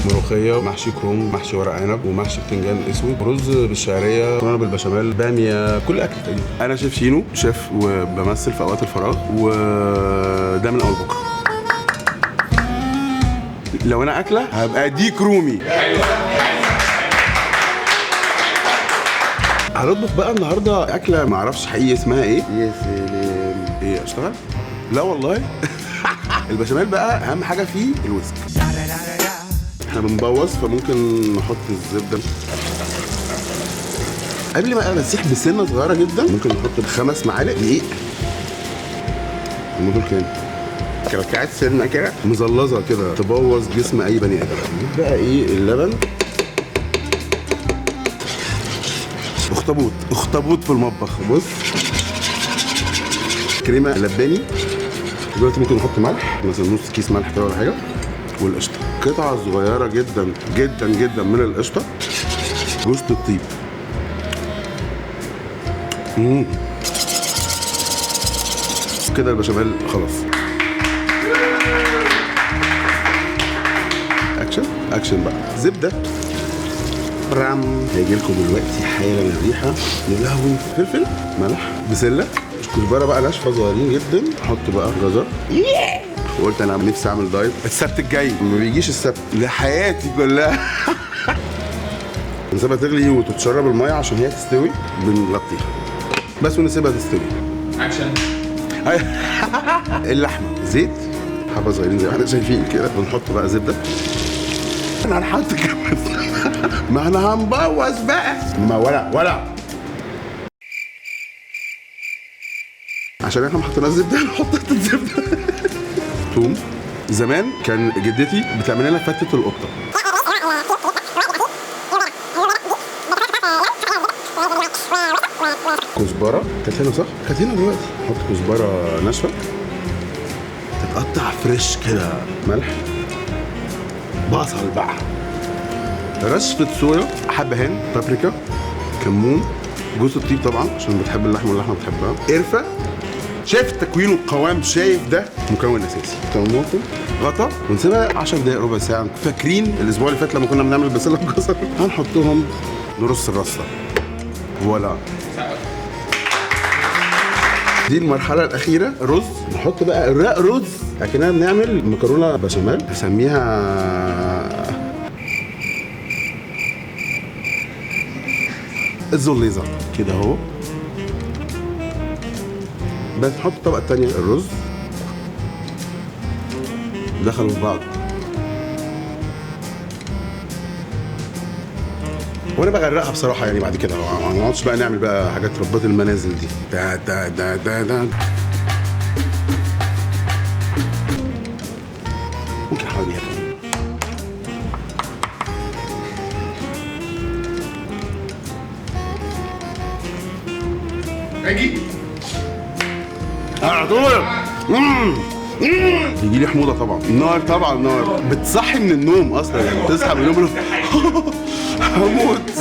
ملوخية، محشي كروم، محشي ورق عنب، ومحشي بتنجان اسود، رز بالشعريه، مكرونه بالبشاميل، باميه، كل اكل تقريبا. انا شيف شينو، شيف وبمثل في اوقات الفراغ، وده من اول بكره. لو انا اكله هبقى ديك رومي. هنطبخ بقى النهارده اكله ما اعرفش حقيقي اسمها ايه. يا سلام، ايه اشتغل؟ لا والله. البشاميل بقى اهم حاجة فيه ال whisk. احنا بنبوظ، فممكن نحط الزبدة قبل ما بسيح بسنة صغيرة جدا. ممكن نحط 5 معالق دقيق. هم دول كام؟ كلكعت سنة كده مزلظه كده تبوظ جسم اي بني ادم. بقى ايه اللبن؟ اخطبوط، اخطبوط في المطبخ. بص، كريمة لباني. دلوقتي ممكن نحط ملح، مثلا نص كيس ملح كده ولا حاجة. والقشطه قطعه صغيرة جدا جدا جدا من القشطه. جوزة الطيب. كده البشاميل خلاص. action action بقى. زبدة برام هيجي لكم دلوقتي حالا الريحة. يا لهوي. فلفل، ملح، بسلة، كزبره بقى ناشفة صغيرين جدا. نحط بقى جزر. وقلت انا نفسي اعمل دايت السبت الجاي، ما بيجيش السبت لحياتي كلها. نسيبها تغلي وتتشرب المية عشان هي تستوي، بنغطيها بس ونسيبها تستوي. اكشن. اللحمة زيت حبه صغيرين زي ما احنا شايفين كده. بنحط بقى زبدة. احنا هنحط كمان، ما احنا هنبوظ بقى. ما ولا عشان احنا ما حطيناش زبدة هنحط حتة زبدة. توم. زمان كان جدتي بتعمل لنا فتة القطة. كزبره كانت هنا صح؟ كانت هنا دلوقتي. نحط كزبره ناشفة تتقطع فريش كده. ملح، بصل بقى، رشفة صويا، حبهان، بابريكا، كمون، جوز الطيب طبعا عشان بتحب اللحمة واللحمة بتحبها، قرفه. شايف التكوين والقوام؟ شايف ده مكون اساسي. طماطم، غطا، ونسيبها 10 دقائق ربع ساعة. فاكرين الاسبوع اللي فات لما كنا بنعمل بسلة بجزر؟ هنحطهم نرص الرصه. فوالا، دي المرحلة الاخيرة. رز، نحط بقى رق رز اكننا بنعمل مكرونه بشاميل. نسميها الزليزه كده اهو. بس نحط الطبقة الثانية الرز. دخلوا في بعض. وانا بغرقها بصراحة يعني. بعد كده ما نقعدش بقى نعمل بقى حاجات ربات المنازل دي. دا دا دا دا دا. ممكن حواليها كمان. اجي على طول. يجي لي حموضه طبعا. النار طبعا، نار بتصحي من النوم اصلا يعني. بتصحى من النوم هموت.